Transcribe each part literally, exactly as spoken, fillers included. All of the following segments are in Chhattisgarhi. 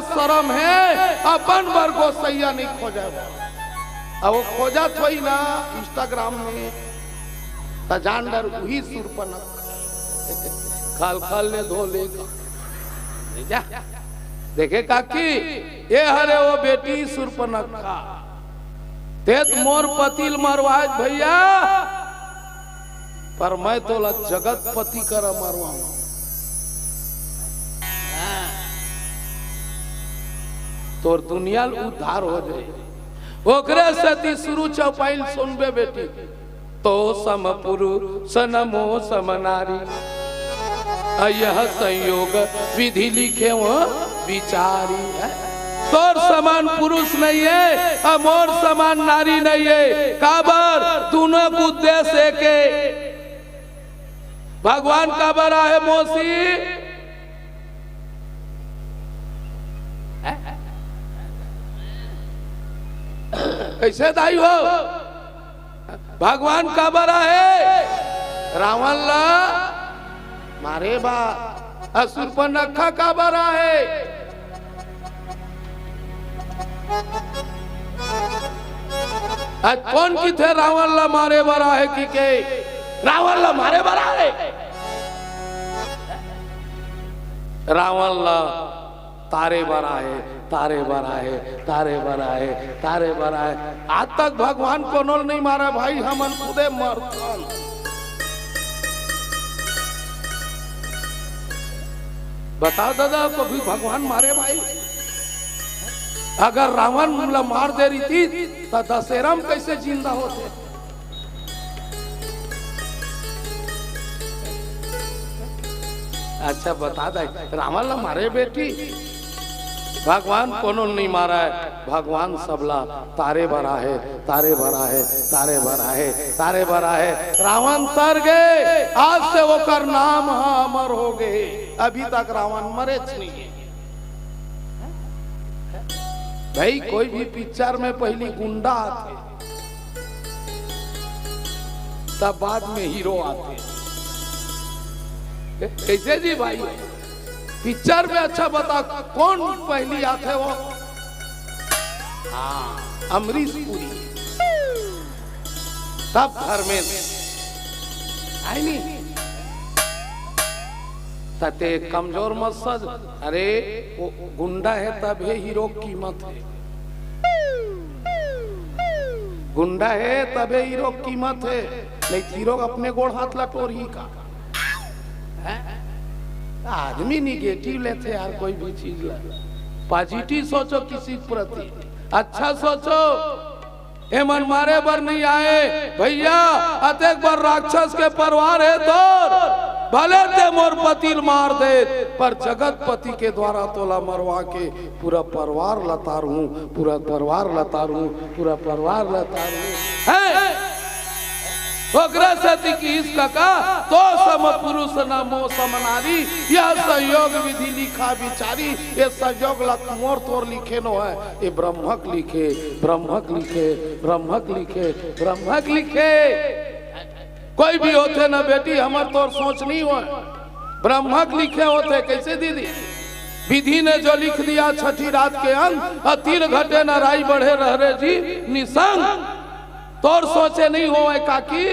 शरम हे, अपन बर गोसैया नहीं खोजे। अब वो खोजत होही ना Instagram में, त जान डर उही सुरपनख खल खल ले धो ले। जा देखे काकी, ए हरे वो बेटी सुरपनखा। तें त मोर पति ल मरवाए भैया, पर मैं तोला जगतपति करा मरवाऊं। तोर दुनिया ल उद्धार हो जाए। ओकरे सेती शुरू चौपाई ल सुनबे बेटी, तो सम पुरुष न मो सम नारी, अ यह संयोग विधि लिखे हो विचारी। है तोर समान पुरुष नहीं है, अ मोर समान नारी नहीं है। काबर? दोनों के उद्देश्य एक है। भगवान काबर आहे मौसी? कैसे दाई हो? भगवान काबर आहे? रावण ला मारे बर। अ सुरपनखा काबर आहे? आज कोन किथे रावण ला मारे बर आहे कि के? रावण ला मारे बर आहे? रावण ला तारे बर आहे, तारे बर आहे, तारे बर आहे, तारे बर आहे। आज तक भगवान कोनो ल नहीं मारा भाई, हमन खुदे मरथन। बताओ दादा, कभी भगवान मारे भाई? अगर रावण ला मार दे रहितिस, त दशहरा में कैसे जिंदा होते? अच्छा बता दे, रावण ला मारे बेटी, भगवान कोनो नहीं मारा है, भगवान सबला तारे बर आहे, तारे बर आहे, तारे बर आहे, तारे बर आहे। रावण तर गे, आज से ओकर नाम ह अमर हो गे। अभी तक रावण मरेच नहीं है। भाई, कोई भी पिक्चर में पहली गुंडा आथे, तब बाद में हीरो आथे। ए, कैसे जी भाई? पिक्चर में अच्छा बता, कौन पहली आथे वो? हाँ, अमरीश पुरी, तब धर्मेंद्र। आय नहीं? त तें कमजोर मत सज। अरे, वो गुंडा हे तभे हीरो के कीमत हे। गुंडा हे तभे हीरो के कीमत हे, नहीं त हीरो अपने गोड़ हाथ ला टोरही का? हैं? आदमी निगेटिव लेथे यार, कोई भी चीज ला। पॉजिटिव सोचो किसी के प्रति, अच्छा सोचो। एमन मारे बर नहीं आए भैया, अतेक बर राक्षस के परवार हे तोर। भले तें मोर पति ल मार दे, पर जगतपति के द्वारा तोला मरवा के पूरा परवार ल तारहूं, पूरा परवार ल तारहूं, पूरा परवार ल तारहूं। हैं? ओकरे सेती किहिस कका, तो सम पुरुष न मो सम नारी, यह संयोग विधि लिखा विचारी। ये संयोग ला मोर तोर लिखे नो है, ये ब्रह्मक लिखे, ब्रह्मक लिखे, ब्रह्मक लिखे, ब्रह्मक लिखे। कोई भी होथे ना बेटी, हमर तोर सोच नहीं होय, ब्रह्मक लिखे होथे। कैसे दीदी? विधि ने जो लिख दिया छठी रात के अंग, अ तीर घटे न राई बढ़े रहरे जी निसंग। तोर सोचे नहीं होय काकी,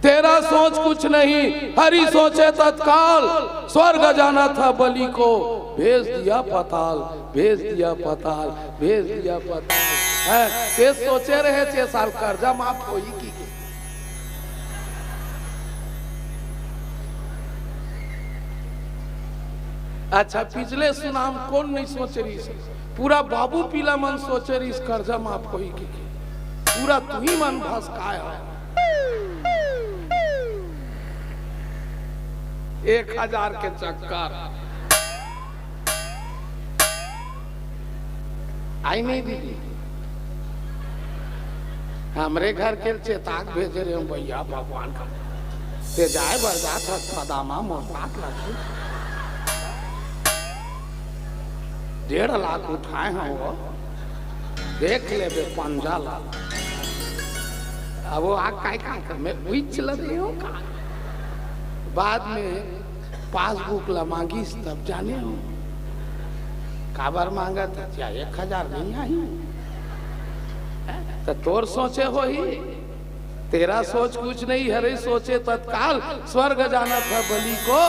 तेरा सोच कुछ नहीं, हरि सोचे तत्काल। स्वर्ग जाना था बलि को, भेज दिया पाताल, भेज दिया पाताल, भेज दिया पाताल। हैं, तें सोचे रहे छे साल कर्जा माफ होही कि के? अच्छा, पिछले सुनाम कोन नहीं सोचे रहिस? पूरा बाबू पीला मन सोचे रहिस कर्जा माफ होही कि के? पूरा तुही मन भसकाय हो। एक हजार के चक्कर। आय नहीं दीदी, हमरे घर के चेताक भेजे रहे हूँ भैया भगवान का। तें जाए बर जात हस पदामा मोर बात ला सुन। डेढ़ लाख उठाए हैं वो, देख लेबे पंजा ला। अब वो आग काय काय कर, मैं उइच ल दे हो का? बाद में पासबुक ला मांगिस तब जाने हो। काबर मांगत हे? क्या एक हजार नहीं आही? त तोर सोचे होही, तेरा सोच कुछ नहीं हरे, सोचे तत्काल। स्वर्ग जाना था बलि को,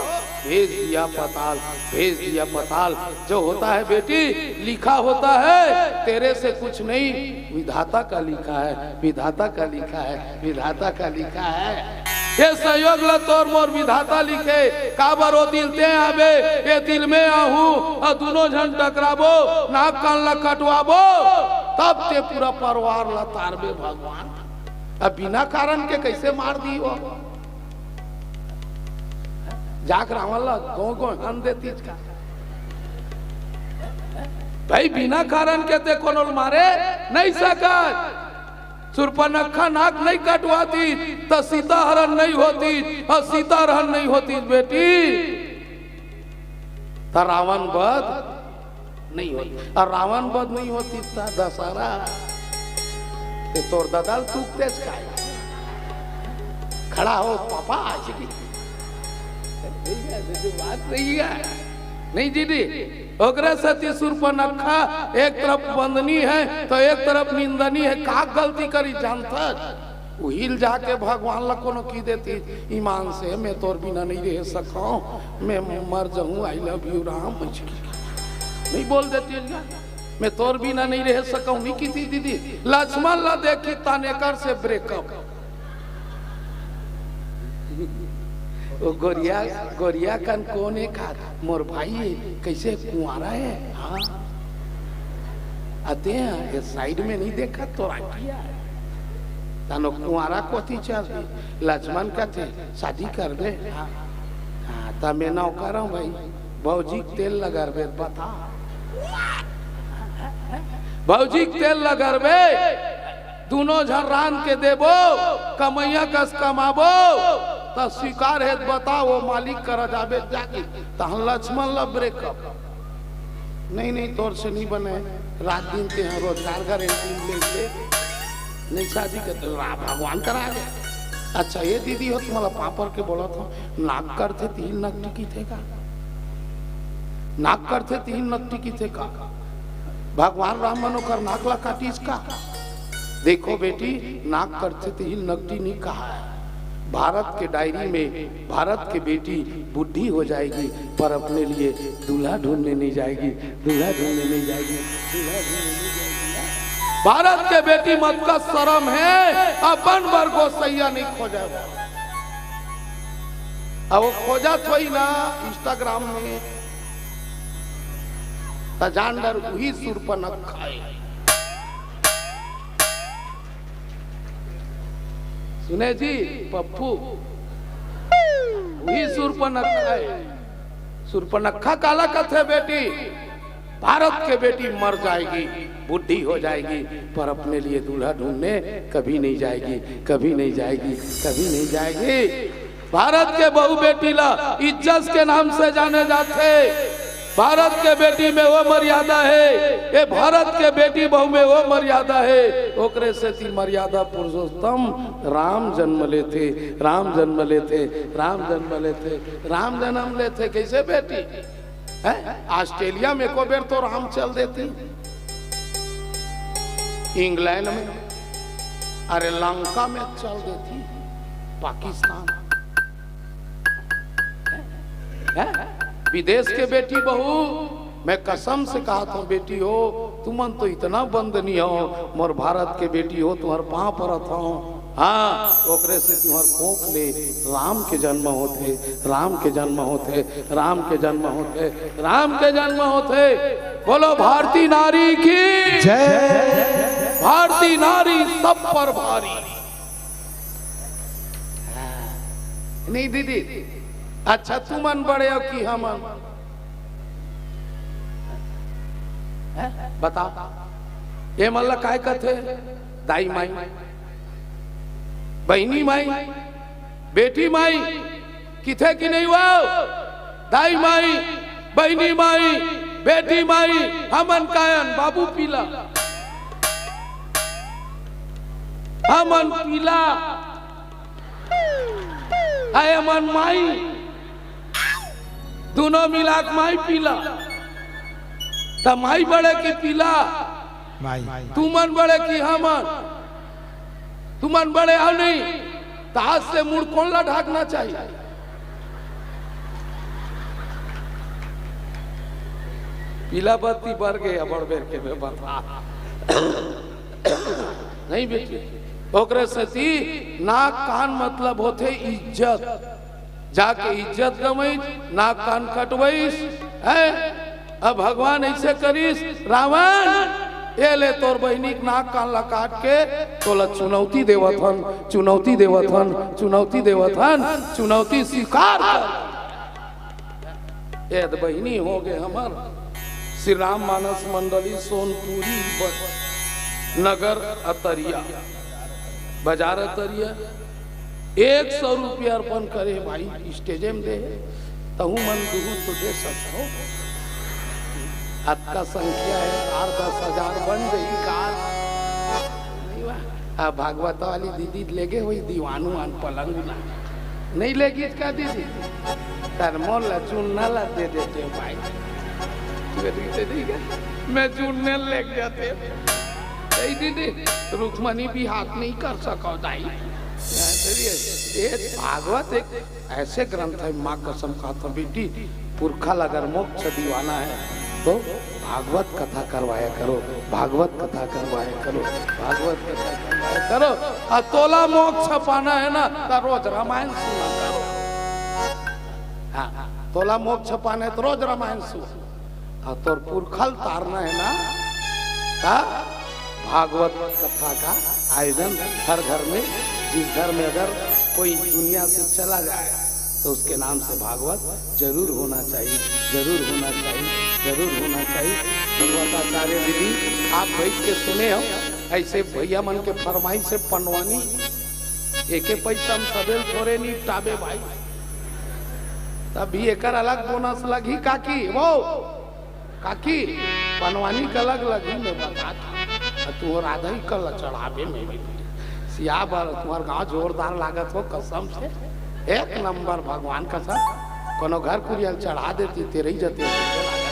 भेज दिया पताल, भेज दिया पताल। जो होता है बेटी, लिखा होता है, तेरे से कुछ नहीं, विधाता का लिखा है, विधाता का लिखा है, विधाता का लिखा है। ये संयोग ल तोर मोर विधाता लिखे, काबर ओ दिल ते आबे, ये दिल में आहूं, अउ दूनों झन टकराबो, नाक कान ल कटवाबो, तब ते पूरा परिवार ल तारबे भगवान। अब बिना कारण के कैसे मार दी वो? जाके रावण ला गो गो हन देतीस का? भाई, बिना कारण के ते कोनो ल मारे नहीं सकत। सुर्पनखा नाक नहीं कटवातीस, त सीता हरण नहीं होतीस, अउ सीता हरण नहीं होतीस बेटी, त रावण बध नहीं होतीस। अउ रावण बध नहीं होतीस त दशहरा, ते तोर ददा ल तूकतेस काय? खड़ा हो पापा, आज की बात नहीं है। नहीं जी, नहीं। ओकरे सेती सुर्पनखा एक तरफ वंदनीय है, त एक तरफ निंदनीय है। का गलती करी जानथस? उही ल जाके भगवान ला कोनो कहि देतीस, ईमान से, "मैं तोर बिना नहीं रह सकंव, मैं मर जाहूं, I love you राम।" नहीं बोल देतीस ना, "मैं तोर बिना नहीं रह सकंव," नहीं कहितीस दीदी। लक्ष्मण ला देखी तानेकर से breakup। ओ गोरिया, गोरिया कन कोन हे का? मोर भाई हे, कैसे कुंवारा हे? हाँ। अते हैं, ये side में नहीं देखा तो राखिया है। तनो कुंवारा कोती चल दी। लक्ष्मण कहते, "शादी करबे?" हाँ। हाँ, त मैं नौकर हूँ भाई। भौजी के तेल लगारबे, बता। भौजी के तेल लगारबे। दूनों झन रांध के देबो, कमइया कस कमाबो, त स्वीकार हे त बता, वो मालिक करा जाबे जाके, तहन लक्ष्मण ला breakup। नहीं, नहीं, तोर से नहीं बने, रात दिन ते यहाँ रोजगार गारंटी लेके, नहीं शादी के तो रा-, भगवान करा गया। अच्छा, ये दीदी हो, तुम्हारा पापड़ के बोला था, नाक करथे तिहिल नकटी की थे का? नाक करथे तिहिल नकटी की थे का? भगवान राम मन ओकर नाक ला काटिस का? देखो बेटी, नाक करथे तिहिल नकटी नहीं कहा है। भारत के डायरी में भारत के बेटी बूढ़ी हो जाएगी, पर अपने लिए दूल्हा ढूंढने नहीं जाएगी, दूल्हा ढूंढने नहीं जाएगी, दूल्हा ढूंढने नहीं जाएगी। भारत के बेटी म अतका शरम हे, अपन बर गोसैया नहीं खोजे। अब वो खोजत होही ना Instagram में, त जान डर उही सुर्पनखा हे। सुने जी, पप्पू, उही सुर्पनखा हे। सुर्पनखा काला कथे बेटी? भारत के बेटी मर जाएगी, बूढ़ी हो जाएगी, पर अपने लिए दूल्हा ढूंढने कभी नहीं जाएगी, कभी नहीं जाएगी, कभी नहीं जाएगी। भारत के बहू बेटी ला इज्जत के नाम से जाने जाथे। भारत के बेटी में वो मर्यादा हे, ये भारत के बेटी बहू में वो मर्यादा हे। ओकरे सेती मर्यादा पुरुषोत्तम राम जन्म लेथे, राम जन्म लेथे, राम जन्म लेथे, राम जन्म लेथे। कैसे बेटी? हैं? ऑस्ट्रेलिया में एको बेर तो राम चल देती, इंग्लैंड में, अरे लंका में चल देती, पाकिस्तान। हैं? विदेश के बेटी बहू, मैं कसम से कहत हूँ बेटी हो, तुमन तो इतना बंदनी हो, मोर भारत के बेटी हो, तुम्हर पाँव परत हूँ। हाँ, ओकरे से तुम्हर कोख ले राम के जन्म होथे, राम के जन्म होथे, राम के जन्म होथे, राम के जन्म होथे। बोलो भारती नारी की जय। भारती नारी सब पर भारी। नहीं दीदी, अच्छा तुमन बड़े हो कि हमन? हैं? बताओ, ये मन ला काय कथे? दाई माई, बहिनी माई, बेटी माई, किथे कि नहीं वो? दाई माई, बहिनी माई, बेटी माई, हमन कायन बाबू पीला, हमन पीला, अये मन माई, दूनों मिलाक माई पीला। त माई बड़े कि पीला? माई। तुमन बड़े कि हमन? तुमन बड़े हो नहीं, त आज से मुड़ कोन ला ढाकना चाहिए? पीला बत्ती बर गे, अबड़ बेर के मैं बता। नहीं बेटी, ओकरे सेती नाक कान मतलब होथे इज्जत। जाके इज्जत गंवइस, नाक कान कटवइस, हैं? अब भगवान अइसे करिस, रावण, ए ले तोर बहिनी के नाक कान ला काट के तोला चुनौती देवत हन, चुनौती देवत हन, चुनौती देवत हन, चुनौती स्वीकार कर। ए त बहिनी हो गे हमर श्री राम मानस मंडली सोनपुरी ब-, नगर अतरिया, बाजार अतरिया। एक सौ रुपया अर्पण करे भाई, स्टेजे में दे, तहू मन दुहू तो दे सकथो। अतका संख्या हे, आठ दस हजार बन जाही का? नहीं बा। आ भागवत वाली दीदी लेगे होही दीवान उवान पलंग ना। नहीं लेगिस का दीदी? त मोला जुन्ना ला दे देते भाई। मैं जुन्ने लेग जाते। ए दीदी, रुक्मणी भी हाथ नहीं कर सको दाई। ए भागवत एक ऐसे ग्रंथ हे, माँ कसम खाथंव बेटी, पुरखा ला अगर मोक्ष दिवाना हे तो भागवत कथा करवाया करो, भागवत कथा करवाया करो, भागवत कथा करवाया करो। अउ तोला मोक्ष पाना हे ना, त रोज रामायण सुना करो। हाँ, तोला मोक्ष पाना हे त रोज रामायण सुन। अउ तोर पुरखा ल तारना हे ना, त भागवत कथा का आयोजन हर घर में, जिस घर में अगर कोई दुनिया से चला जाए तो उसके नाम से भागवत जरूर होना चाहिए, जरूर होना चाहिए, जरूर होना चाहिए। भगवताचार्य दीदी, आप बैठ के सुने हो, ऐसे भैया मन के फरमाइश से पनवानी, एके पैसा में सबेल थोरे निपटाबे भाई। तभी एकर अलग बोनस लगही काकी, वो काकी, पनवानी का अलग लगही, मैं बता था। तू और आधा ही कल चढ़ाबे में भी। सियाबर, तुम्हार गांव जोरदार लागत हो, कसम से। एक नंबर भगवान कसम। कोनो घर कुरियल चढ़ा देती, तेरे ही जते होते लागत।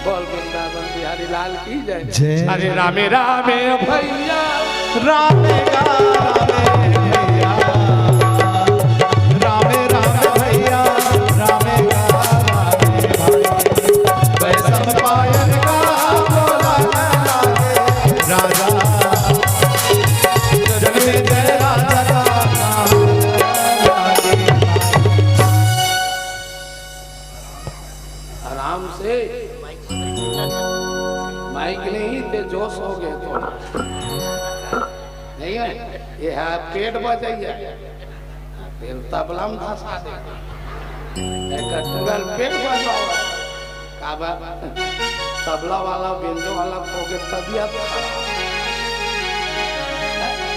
बोल वृंदावन बिहारी लाल की जय। जय। अरे रामे रामे भैया। रामे का रामे भैया। रामे रामे भैया। रामे का रामे भाई। वैष्णव पायन का बोला लगा रे राजा। जग में जय राजा का नाम। आराम से। माइक नहीं, ते जोश हो गए तो। नहीं है, ये है पेट बजाइए। फिर तबला में धसा दे। एक टुगल पेट बजाओ। का बा? तबला वाला, बेंजो वाला को के तबीयत खराब।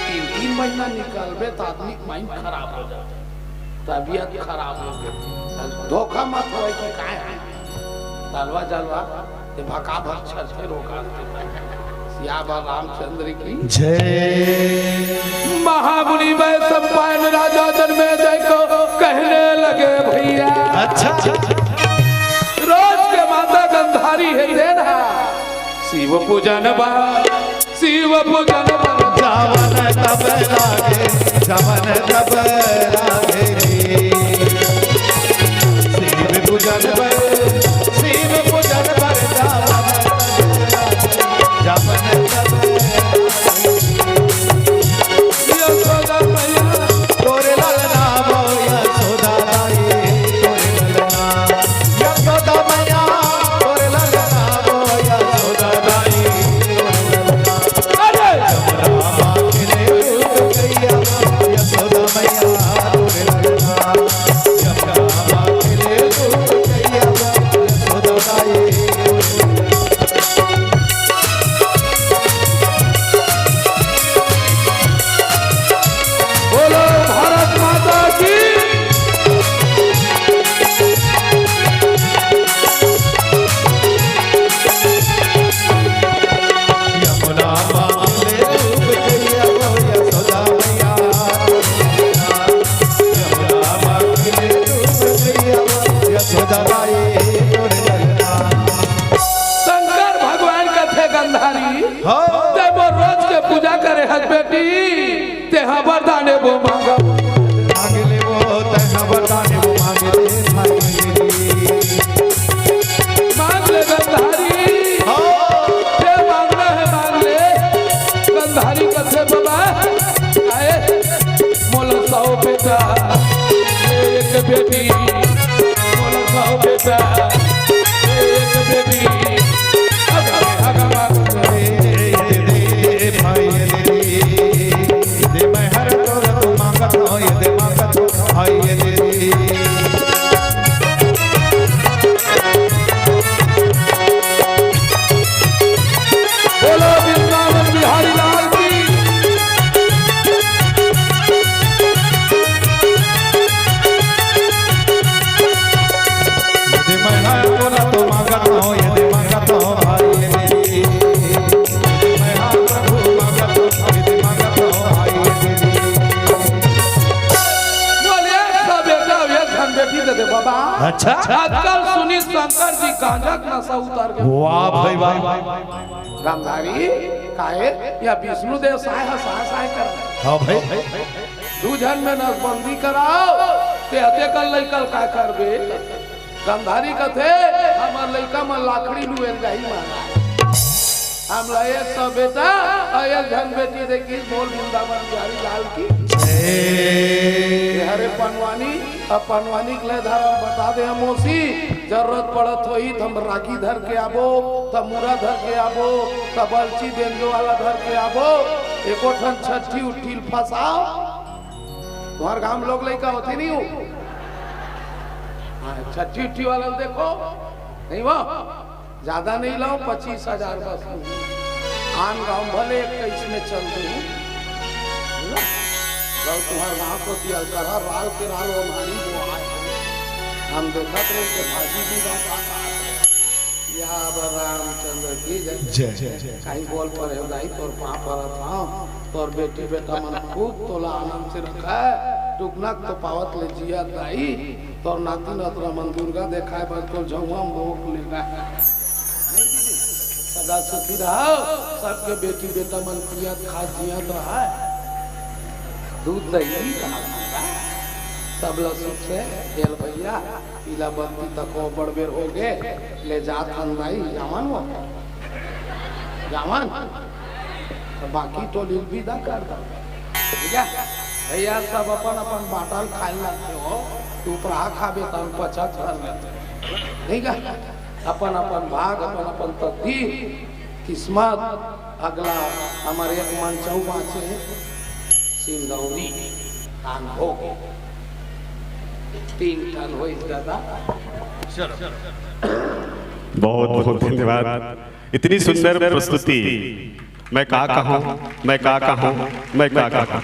तीन, तीन महीना निकलबे त आदमी के mind खराब हो जाए, तबीयत खराब हो जाए। धोखा मत होए कि काय है। तलवा जलवा, ये भका भर छरछे रोका। सियावर रामचंद्र की जय। महामुनि वैशंपायन राजा जनमेजय को कहने लगे, भैया। अच्छा। रोज के माता गंधारी हे तेन हा। शिव पूजन बा, शिव पूजन बा। जावन तब लागे, जावन तब लागे रे। शिव पूजन बा, शिव पूजन बा, जावन तब लागे, जावन तब लागे। यशोदा मैया। तोरे ललना वो यशोदा दाई, तोरे ललना। यशोदा मैया, तोरे ललना वो यशोदा दाई, तोरे ललना। अरे! रामा के ले दूध गैया, यशोदा मैया, तोरे ललना। रामा के ले दूध गैया, वो मांगा, मांग ले वो तैं ह बता दे, वो मांग ले भाई। मांग ले गंधारी। हाँ। जे मांगना है मांग ले। गंधारी कथे बाबा, आए, मोला सौ बेटा, एक बेटी, मोला सौ बेटा, एक बेटी। अगर, अगर मांग ले, दे, दे, भाई, दे, दे। दे मैं हर तोर तो मांगत हों, ये दे मांगत हों, हाय ये दे। बोलो वृंदावन बिहारी लाल की। ये दे मैं हर तोर तो मांगत हों, ये दे मांगत हों, हाय ये दे। बोले, एक सा बेटा, एक झन बेटी दे दे बाबा। अच्छा। आजकल सुनी शंकर जी गांजा के नशा उतर गया। वाह भाई वाह। गंधारी, काहे? या विष्णु देव साय ह साय साय कर। हाँ भाई। दू झन में नसबंदी कराओ, ते हते कल लइकल का करबे? गंधारी कथे, हमर लइका मन लाकड़ी लुए ल जाही महाराज। हमला एक सा बेटा अउ एक झन बेटी देकिस, बोल वृंदावन बिहारी लाल की। जय। ए हरे पनवानी, अब पनवानी के लय धारा बता दे हम मौसी, जरूरत पड़त होही त हम रागी धर के आबो, त मुरा धर के आबो, त बलची बेंजो वाला धर के आबो, एको ठन छट्ठी उट्ठी ल फंसाओ। तुम्हार गांव में लोग लइका होथे नहीं हो? हाँ, छट्ठी उट्ठी वाला ल देखो, नहीं वो? ज्यादा नहीं लाओ, पच्चीस हजार बस। आन गांव भले इक्कीस में चल दे। गांव तुम्हार गांव को दिया करा, राल के राल वो मारी वो आए। हम देखत रहे कि भाजी भी गांव का या अब रामचंद्र की जय। जय। कहीं बोल पर हो दाई, तोर पाँव परत हंव, तोर बेटी बेटा मन खूब तोला आनंद से रखय, दुख नक तो पावत ले जिया दाई, तोर नाती नतरा मन दुर्गा देखाय बर तोर झउहा में भोग लेगा। सदा सुखी रहो, सबके बेटी बेटा मन पियत खात जियत रहय, दूध दही का सबला सुख से खेल भैया। पीला बत्ती तको बड़ बेर हो गे, ले जात हन दाई, जावन वो, जावन, त बाकी टोली ल विदा कर दो, ठीक है? भैया, सब अपन अपन बाटल खाए लगथे हो, तू उपराहा खाबे त हम पचक कर लेते, ठीक है? अपन अपन भाग, अपन अपन तकदीर, किस्मत। अगला हमर एक मंच अउ बांचे हे, सिंदौरी, कान हो गे। तीन ठन होइस दादा। बहुत बहुत धन्यवाद, इतनी सुंदर प्रस्तुति। मैं का कहूँ, मैं का कहूँ, मैं का कहूँ।